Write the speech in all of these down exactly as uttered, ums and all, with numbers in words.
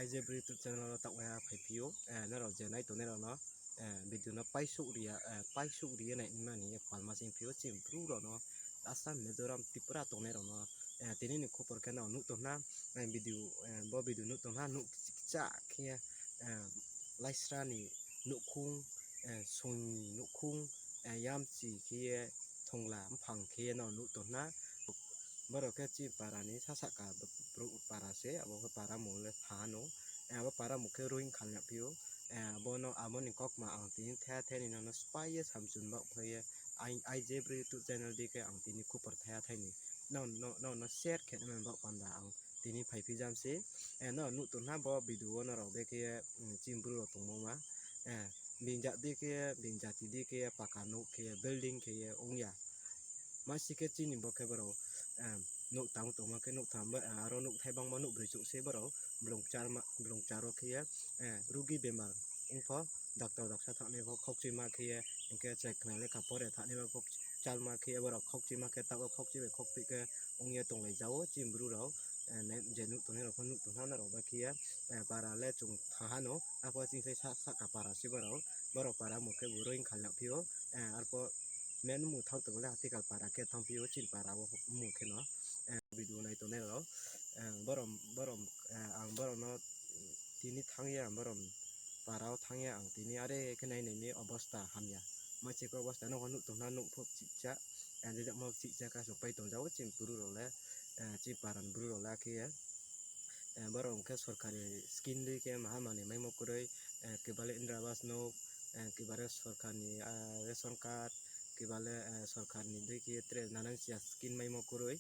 Ai je bri YouTube channel wo taoh ha phaiphi ou, nrao je nai tongnai rao no, video no paisouh ri ya, paisouh ri ye nai nima ni ye palma sing phi ou, chini Bru rao no, Assam, Mizoram, Tripura tongnai rao no, tini ni khupor khe no nuh tong na, video, bo video nuh tong na, nuh kchah khe ye, Laisra ni nouhkhong, Soi ni nouhkhong, Yamchi khe ye, Thongla mphang khe ye no nuh tong na. Borao khe chini para ni sasahka brouh para se, abo khe para mung le pha no. Abo para mung khe Roing Khalnaphi ou. Abo no, abo ni kaukma ang tini thaiha thai ni no no sphái ye samchun baoh phai ye, ai je bri YouTube channel di khe ang tini khupor thaiha thai ni no no share khe nai baoh panda ang tini phaiphi jam se. No nuh tong na bo video wo nrao dei khe ye, chini Bru rao tongmo ma, being jat dei khe ye, being jati dei khe ye, paka nouh khe ye, building khe ye ong ya. Masi khe chini bo khe brao, nouh tang tongma khe nouh tham, aro nouhthai bangma nouh broi chouh se brao, blung char wo khe ye, rugi bemar ong pho, doctor doksa thanngnai pho khaukchima khe ye, hing khe chrai khna lekha pore thanngnai pho kchalma khe ye, brao khaukchima khe taoh wo khaukchi bai khaukphi khe ong ye tonglai ja ou chini Bru rao, je nuh tongnai rao pho nuh tong na nrao ba khe ye, para le chung thanng ha no, apho chini sai sahka para se brao, brao para mung khe bo Roing Khalnaphi ou, arpho men mung thanng tong le Hatikal para khe thanngphi ou chini para wo mung khe no, video nai tongnai rao, ang brao no tini thanng ye ang brao para wo thanng ye ang tini are khe nai nai ni obosta hamya. Masi khe obosta no nuh tong na nouh pho kchihcha, ang je jakmo kchihcha kha supai tong ja ou chini Bru rao le, chini para ni Bru rao le khe ye. Brao ong khe sorkar ni scheme dei khe maha manoi maimo kroi, keba le Indira Awas no, keba le sorkar ni ration card, keba le sorkar ni dei khe tre nanan sia scheme maimo kroi.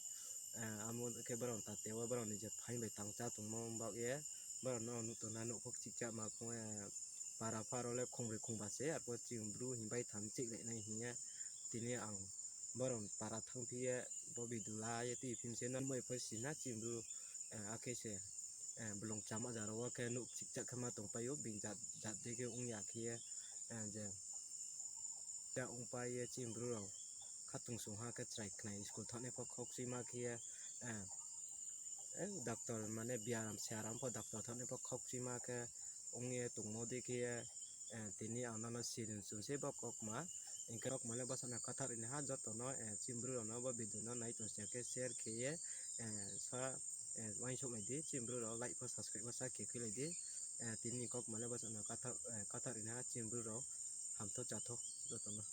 Amo khe brao tate wo brao ni je phaing bai tang chá tongmo baoh ye, brao no nuh tong na nouh pho kchihcha ma phung, para pharo le khongbroi khongba se, arpho chini Bru hing bai tham chih le nai hing ye, tini ang brao para thanngphi ye, bo video la ye tui phim se no moi pho si na chini Bru, akhe se, blung chama ja rao wo khe nouh kchihcha khe ma tongpai ou, being jat dei khe ong ya khe ye, je ja ongpai ye chini Bru rao khatungsung ha khe chrai khnai school thanngnai pho khaukchima khe ye, doctor mane biaram siaram pho doctor thanngnai pho khaukchima khe ong ye tongmo dei khe ye, tini ang nono sirin chung se bo kaukma, hing khe kaukma le bsa no kathar ri nai ha joto no, chini Bru rao no bo video no nai tong si khe share khe ye, sa, uaingsouhlai di, chini Bru rao like pho subscribe pho sa khe khuilai di, tini ni kaukma le bsa no kathar ri nai ha chini Bru rao, hamtho chatho joto no.